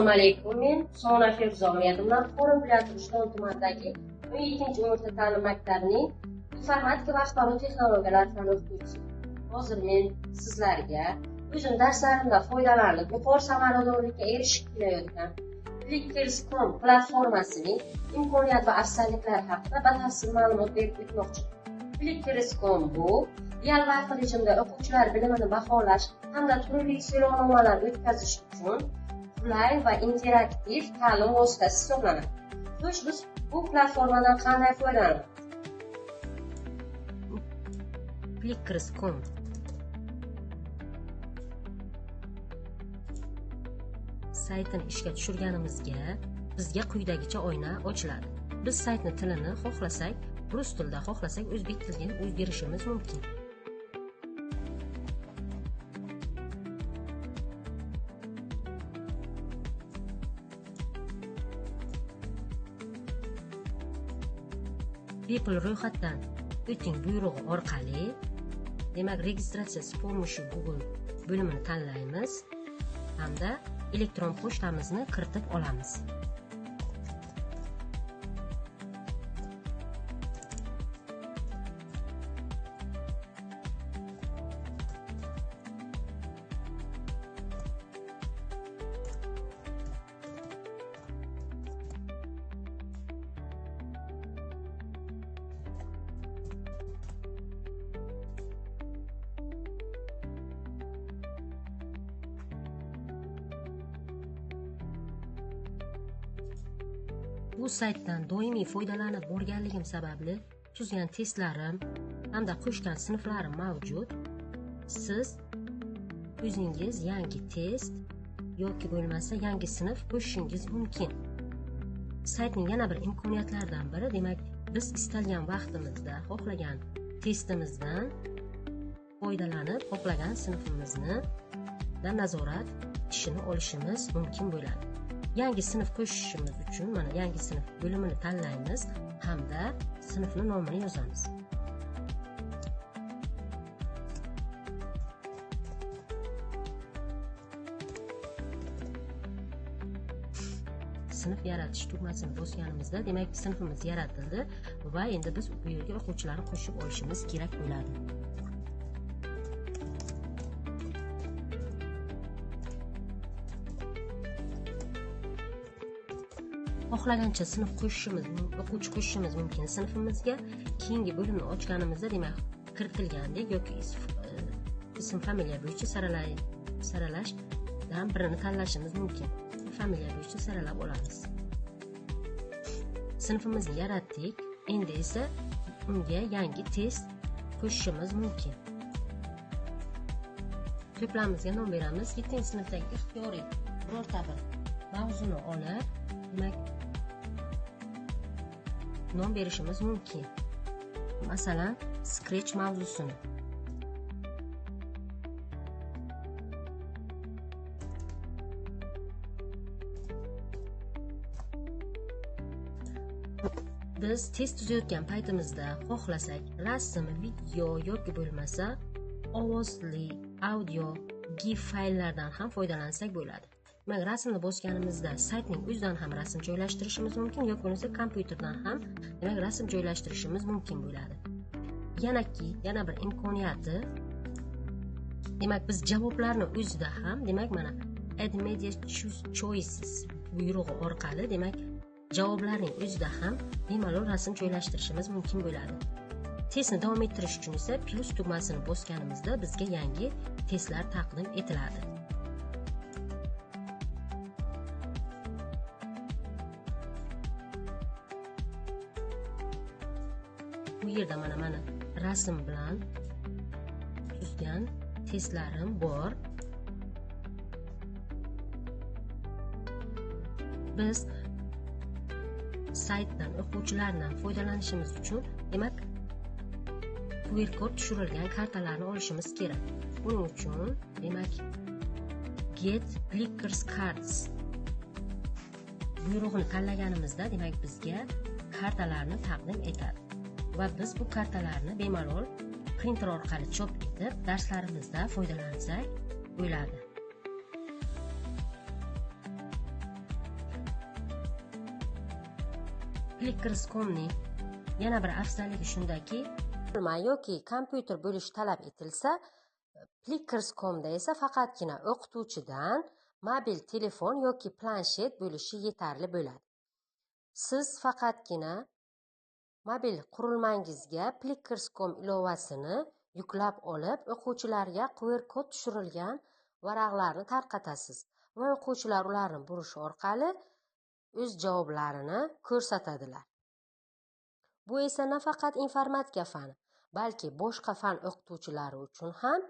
Assalomu alaykum. Men Sona Feruzomedovna, Xo'rim viloyati Rishton tumanidagi 12-o'rta ta'lim maktabining informatika va axborot texnologiyalari fani o'qituvchisi. Hozir men sizlarga o'zim darslarimda foydalanib, yuqori samaradorlikka erishib kelayotgan Plickers.com platformasining imkoniyat va afzalliklari haqida batafsil ma'lumot berib o'tmoqchiman. Plickers.com bu real vaqt rejimida o'quvchilar bilimini baholash hamda turli so'rovnomalar o'tkazish uchun qulay va interaktiv ta'lim vositasi hisoblanadi. Xo'sh, biz bu platformadan qanday foydalanamiz? Plickers.com saytini ishga tushirganimizga bizga quyidagicha oyna ochiladi. Biz saytni tilini xohlasak rus tilida, xohlasak o'zbek tiliga o'zgarishimiz mumkin. Bepul ro'yxatdan o'ting buyrug'i orqali, demak, registratsiya с помощью Google bo'limini tanlaymiz hamda elektron pochtamizni kiritib olamiz. Bu saytdan doimiy foydalanib borganligim sababli tuzgan testlarim hamda qo'shgan sinflarim mavjud. Siz o'zingiz yangi test yoki bo'lmasa yangi sinf qo'shishingiz mumkin. Saytning yana bir imkoniyatlaridan biri, demak, biz istalgan vaqtimizda xohlagan testimizdan foydalanib, xohlagan sinfimizni nazorat ishini olishimiz mumkin bo'ladi. Yangi sinf qo'shishimiz uchun mana yangi sinf bo'limini tanlaymiz hamda sinfning nomini yozamiz. Sinf yaratish tugmasini bosganimizda, demak, sinfimiz yaratildi va endi biz bu yerga o'quvchilarni qo'shib olishimiz kerak bo'ladi. Xohlagancha sinf qo'shishimiz, o'quvchi qo'shishimiz mumkin sinfimizga. Keyingi bo'limni ochganimizda, demak, kiritilgandek yoki ism familiya bo'yicha saralashdan birini tanlashimiz mumkin. Familiya bo'yicha saralab olamiz. Sinfimizni yaratdik. Endi esa unga yangi test qo'shishimiz mumkin. To'plamimizga nom beramiz. 7-sinfdagi ixtiyoriy birorta bir mavzuni olib, demak, nom berishimiz mumkin. Masalan, Scratch mavzusini. Biz test tuzayotgan paytimizda xohlasak rasm, video yoki bo'lmasa ovozli, audio, GIF fayllardan ham foydalansak bo'ladi. Demak, rasmni bosganimizda saytning o'zidan ham rasm joylashtirishimiz mumkin yoki bo'lmasa kompyuterdan ham, demak, rasm joylashtirishimiz mumkin bo'ladi. Yana bir imkoniyati, demak, biz javoblarni o'zida ham, demak, mana Add Media Choices buyrug'i orqali, demak, javoblarning o'zida ham bemalol rasm joylashtirishimiz mumkin bo'ladi. Testni davom ettirish uchun esa plus tugmasini bosganimizda bizga yangi testlar taqdim etiladi. Bu yerda mana rasm bilan tuzgan testlarim bor. Biz saytdan o'quvchilardan foydalanishimiz uchun, demak, QR kod tushirilgan kartalarni olishimiz kerak. Buning uchun, demak, Get Plickers Cards buyrug'ini tanlaganimizda, demak, bizga kartalarni taqdim etadi. Va biz bu kartalarni bemalol printer orqali chop etib darslarimizda foydalansak bo'ladi. Plickers.comning yana bir afzalligi shundaki, yoki kompyuter bo'lishi talab etilsa, Plickers.comda esa faqatgina o'qituvchidan mobil telefon yoki planshet bo'lishi yetarli bo'ladi. Siz faqatgina mobil qurilmangizga Plickers.com ilovasini yuklab olib, o'quvchilarga QR kod tushirilgan varaqlarni tarqatasiz va o'quvchilar ularni burish orqali o'z javoblarini ko'rsatadilar. Bu esa nafaqat informatika fani, balki boshqa fan o'qituvchilari uchun ham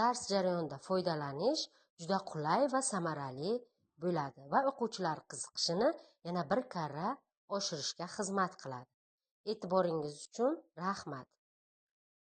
dars jarayonida foydalanish juda qulay va samarali bo'ladi va o'quvchilar qiziqishini yana bir karra oshirishga xizmat qiladi. E'tiboringiz uchun rahmat.